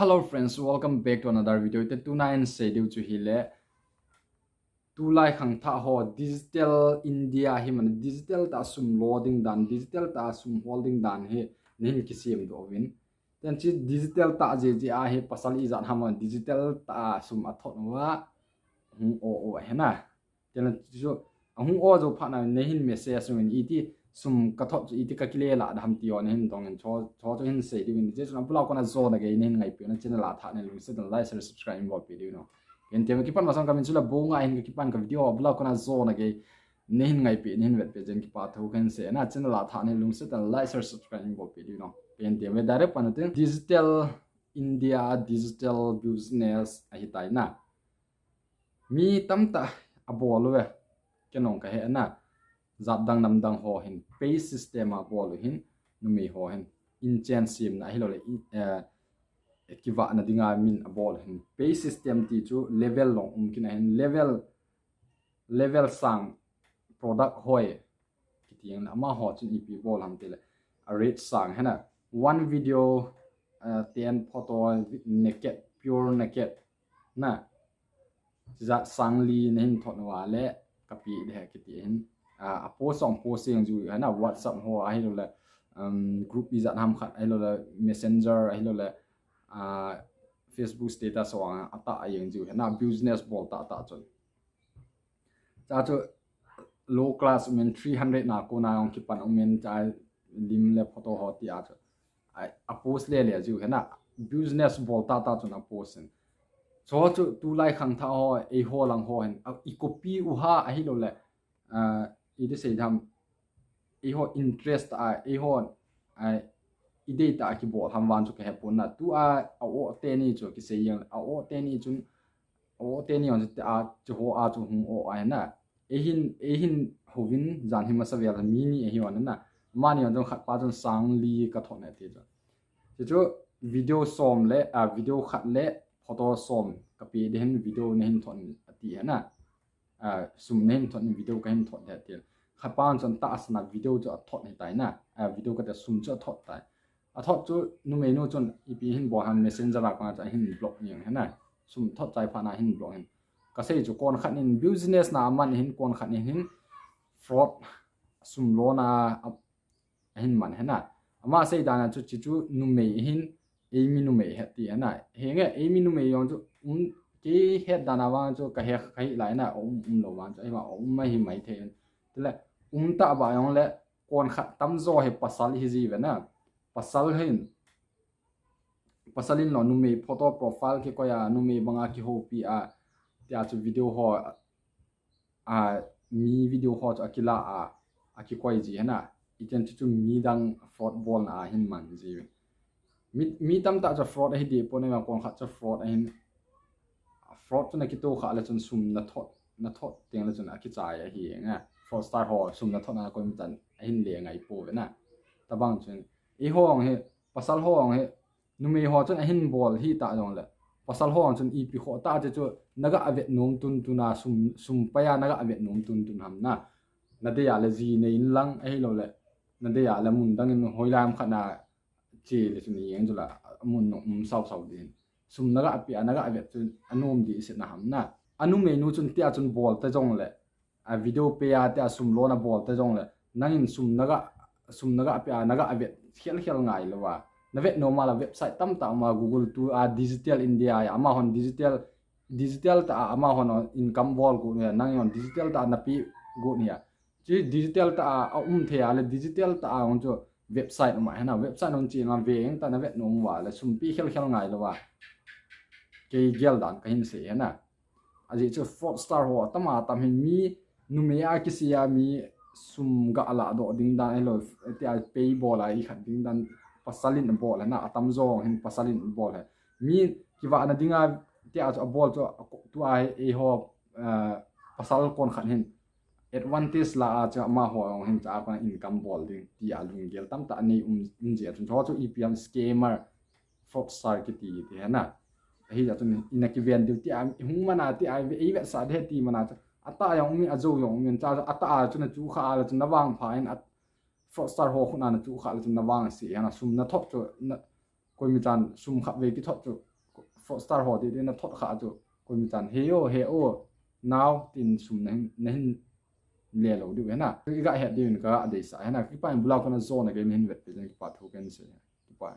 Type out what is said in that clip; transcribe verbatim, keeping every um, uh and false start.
Hello friends, welcome back to another video. Te tuna in sei diu chu hile, tulai khangthah ho digital India hi man, digital tah sum lo ding dan, digital tah sum hol ding dan hi nahin kisem doh uvin. Ten chi digital tah jeh jeh a hi pasal ijat ham digital tah sum athot uva hung o o hena. Tena chu ahung o jou phat na nahin message sum in iti sum kathot chu iti kakile la da ham ti ho nahin dong in chu, chu chu hin sei diu in, chu abula kona jona gei nahin ngaipi na, channel a thah na lungset in like, share, subscribe in bolpi diu no. Ken te kipan masang kamin chu la bo nga hin kakipan ka video abula kona jona gei nahin ngaipi, nahin vetpi jen kipa thu kahin sei na, channel a thah na lungset in like, share, subscribe in bolpi diu no. Ken te direct pan tin digital India, digital business ahi tai na. Mi tamtah abol uve, ken jong kahe na. Jat dang nam dang ho hin pay system a bol u hin, numei ho hin inchen semna ahilou le, eh, kivahna dinga min abol u hin pay system ti chu level long um kin ahin, level, level sang product hoi kiti jeng le, amaho chun ipi bol ham tile, a rate sang hena, one video, uh, ten photo, naked, pure naked na, chija sang li nahin thot uva le kapi de kiti hin, uh, a post song post jeng jiu hena, WhatsApp ho ahilou le, um, group ijat ham khat ahilou le, Messenger ahilou le, uh, Facebook status ho a atah jeng jiu hena, business bol tah tah chun. Cha chu low class umin, three hundred na kona jong kipan umin, cha lim le photo ho ti a chu a post le le jiu hena, business bol tah tah chun a post in. Chu chu tulai khangthah ho, eiho lang ho hin i copy u ham ahilou le, uh, iti sei dam, eiho interest a, eiho, a, idei tah a kibol ham vang chu kahe pon na. Tua a o teni chu kisei jeng, a o teni chun, o teni jong chu a chu ho a chu hung o a hena. Eihin, eihin hovin jan hi masa vel mi ni ahi jong na. Mani jong khat pa chun sang li kathot na ti chu. Chu chu video som le, a, video khat le photo som kapi de hin video nahin thot ati hena. A, sum nahin thot in video kahin thot de ti. Khat pa chun tahsa na video chu athot hi tai na. A, video kati sum chu athot tai. Athot chu numei nu chun ipi hin bol ham, Messenger a kona chu ahin block jeng hena. Sum thot chai phat na hin block hin. Kasei chu kon khat in business na aman hin kon khat in hin fraud, sum lona a, ahin man hena. Ama sei dan a chu chi chu numei hin, eimi numei he ti hena. Henge, eimi numei jong chu, um, kei het dan a vang chu kahe, kahe lai na, um, umlou vang chu, eima um mai hi mai thei. Tile, um tah ba jong le, kon khat tamjo hi pasal hi ji ve na. Pasal hin, pasal in lo numei photo profile kikoi a, numei banga kihoupi a, tia chu video ho, a, mi video ho chu akila a, akikoi ji hena. Iten chu chu midang fraud bolna a hin man ji. Mi, mi tamtah chu fraud ahi deh pon, eima kon khat chu fraud ahin, fraud chu nakito kha le chun sum nathot, nathot teng le chun akichai ahi nge. Fraudster ho sum nathot na koima chan ahin le ngai pouve na. Tabang chun, eiho jong hi, pasal ho jong hi, numei ho chun ahin bol hi ta jong le, pasal ho jong chun ipi khoh ta che chu naga avet nom tun tun a, sum, sum pai a naga avet nom tun tun ham na. Nadei a le ji nei in lang ahilou le, nadei a le mun dang in hoilai ham khat na che le chun ijeng chu la, mun nung um sau sau din. Sum naga api a naga avet chun anom di se na ham na. Anumei nu chun tia chun bol ta jong le, a video pe a tia sum lona bol ta jong le, nangin sum naga, sum naga api a naga avet khel khel ngai lou a. Navet nom a la website tamtah um a, Google tu a, Digital India a, amahon digital, digital tah a amahon income bol got ni a, nangin digital tah a napi got ni a. Chu digital tah a, a um thei a le digital tah a jong chu website um a hena, website hung chi na ve eng ta navet nom uva le sum pi khel khel ngai lou a. Kei gel dan kahin sei hena. Ajeh chu fraudster ho atam atam hin mi numei a kisei a mi sum ga la doh ding dan ahilou, tia pay bol a ikhat ding dan pasal in bol hena, atamjo hin pasal in bol he. Mi kivahna dinga tia chu abol chu tua eiho, eh, pasal kon khat hin advantage la a chu amaho jong hin cha a kona income bol ding tia lunggel tamtah nei um, um jeh a chun chu chu ipi ham scammer, fraudster kiti ti hena. Ahi jeh a chun ina kiven diu tia hung man a tia ei vetsah de ti man a chu, atah jong um in, ajou jong um in, cha chu atah a chun nachu kha a le chun navang pha in, a fraudster ho khut a nachu kha le chun navang se hena, sum nathot chu na, koimi chan sum khat vei kithot chu Fraudster ho ding ding na thot kha chu, koimi chan he o, he o, nao tin sum na hin, na hin le lou diu hena. Iga het diu in kaga deisah hena. Kipa in bula kona jona kei min hin vetpeh jeng, kipa thu kahin sei. Kipa.